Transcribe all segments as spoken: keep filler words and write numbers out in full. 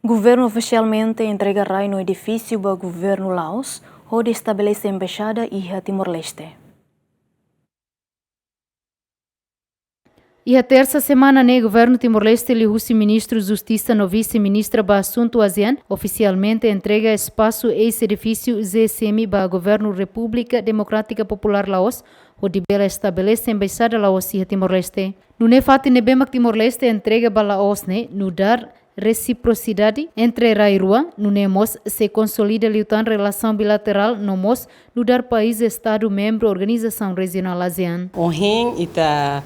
Governu ofisialmente entrega rai no edifísiu ba governu Laos, hodi estabelese embaixada iha Timor-Leste. Iha tersa semana ne'e, governu Timor-Leste liuhusi Ministru Justisa no Vise-Ministra ba Asuntu ASEAN ofisialmente entrega espasu eis-edifísiu G S M ba governu Repúblika Demokrátika Populár Laos, hodi bele estabelese embaixada Laos iha Timor-Leste. Nune'e fatin ne'ebé mak Timor-Leste entrega ba Laos ne'e nu'udar resiprosidade entre rai rua, nune'e mós sei konsolida liután relasaun bilaterál no mós nu'udar país Estadu membru Organizasaun Rejionál ASEAN. Ohin ita,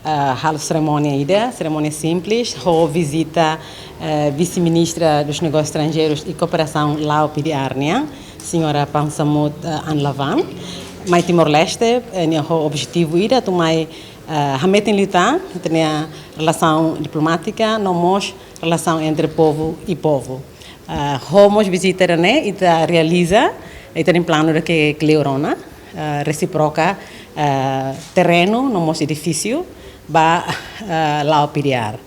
ah, halo serimónia ida, serimónia simples, ho vizita, eh, Vise-Ministra dos Negócios Estrangeiros e Cooperação Lao P D R nian, Señora Pansamut, eh, Anlavan, mai Timor-Leste, eh, nia ho objetivu ida atu mai, eh, hametin liután ita-nia relasaun diplomátika, no mós relasaun entre povu i povu. Ah, ho mós vizita ida-ne'e, ita realiza, ita-nia planu ida ke kleur ona, ah, resiproka, ah, terrenu, no mós edifísiu, ba, ah, Lao P D R.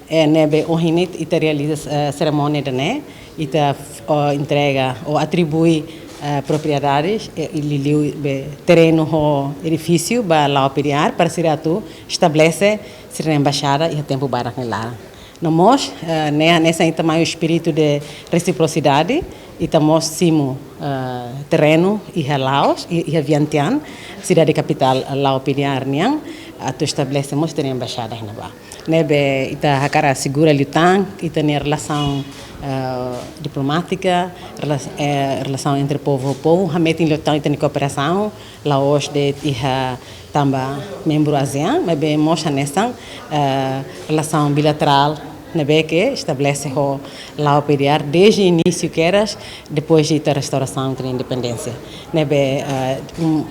Eh, ne'ebé ohin ne'e ita realiza, eh, serimónia ida-ne'e, ita, oh, entrega, ou atribui, eh, propriedades, eh, i liuliu be terrenu ho edifísiu ba Lao P D R, para sira atu estabelese sira-nia embaixada iha tempu badak nia laran. No mós, eh, ne'e, ne'e sai ita mai espíritu de resiprosidade, ita mós simu, eh, terrenu iha Laos, i-, iha Vientiane, sidade kapitál Lao P D R nian, atu estabelese mós ita-nia embaixada iha ne'ebá. Ne'ebé ita hakarak asegura liután ita-nia relasaun, eh, diplomátika, relas-, eh, relasaun entre povu ho povu, hametin liután ita-nia kooperasaun, la'ós de'it iha tanba membru ASEAN, maibé mós hanesan, eh, relasaun bilaterál ne'ebé ke estabelese ho Lao P D R dezde inísiu kedas, depois de ita restaurasaun ita-nia independénsia. Ne'ebé, eh, um,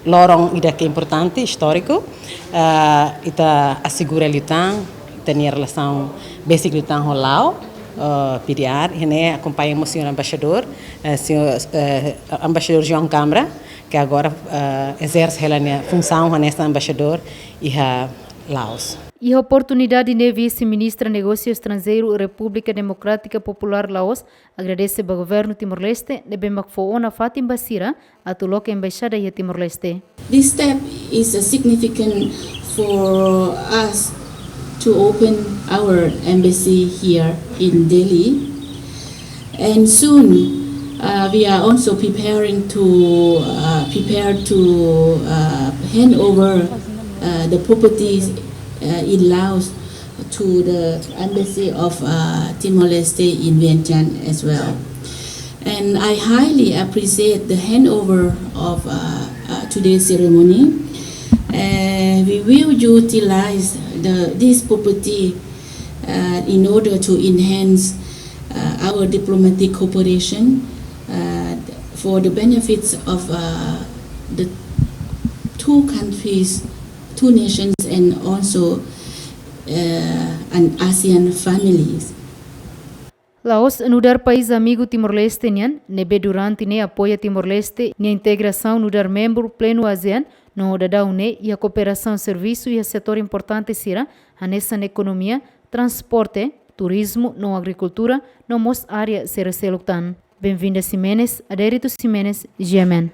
loron ida ke importante, istóriku, eh, ita asegura liután ita-nia relasaun besik liután ho Lao, eh, P D R, i ne'e akompaña mós señór embaixadór, eh, señór, eh, embaixadór João Câmara, ke agora, eh, ezerse hela nia funsaun hanesan embaixadór iha Laos. Iha oportunidade ne'e, Vise-Ministra Negósiu Estranjeiru Repúblika Demokrátika Populár Laos agradese ba governu Timor-Leste ne'ebé mak fó ona fatin ba sira atu loke embaixada iha Timor-Leste. This step is a significant for us to open our embassy here in Delhi. And soon, uh, we are also preparing to, uh, prepare to, uh, hand over, uh, the properties, uh, in Laos to the embassy of, uh, Timor-Leste in Vientiane as well. And I highly appreciate the handover of, uh, uh, today's ceremony. Uh, we will utilize the, this property, uh, in order to enhance, uh, our diplomatic cooperation, uh, for the benefits of, uh, the two countries, two nations, and also, uh, an ASEAN families. Laos nu'udar país amigu Timor-Leste nian, ne'ebé durante ne'e apoia Timor-Leste nia integrasaun nu'udar membru plenu ASEAN, no daudaun ne'e iha kooperasaun servisu iha setór importante sira, hanesan ekonomia, transporte, turizmu no agrikultura, no mós área sira seluk tan. Benvinda Ximenes, Adérito Ximenes, G M N.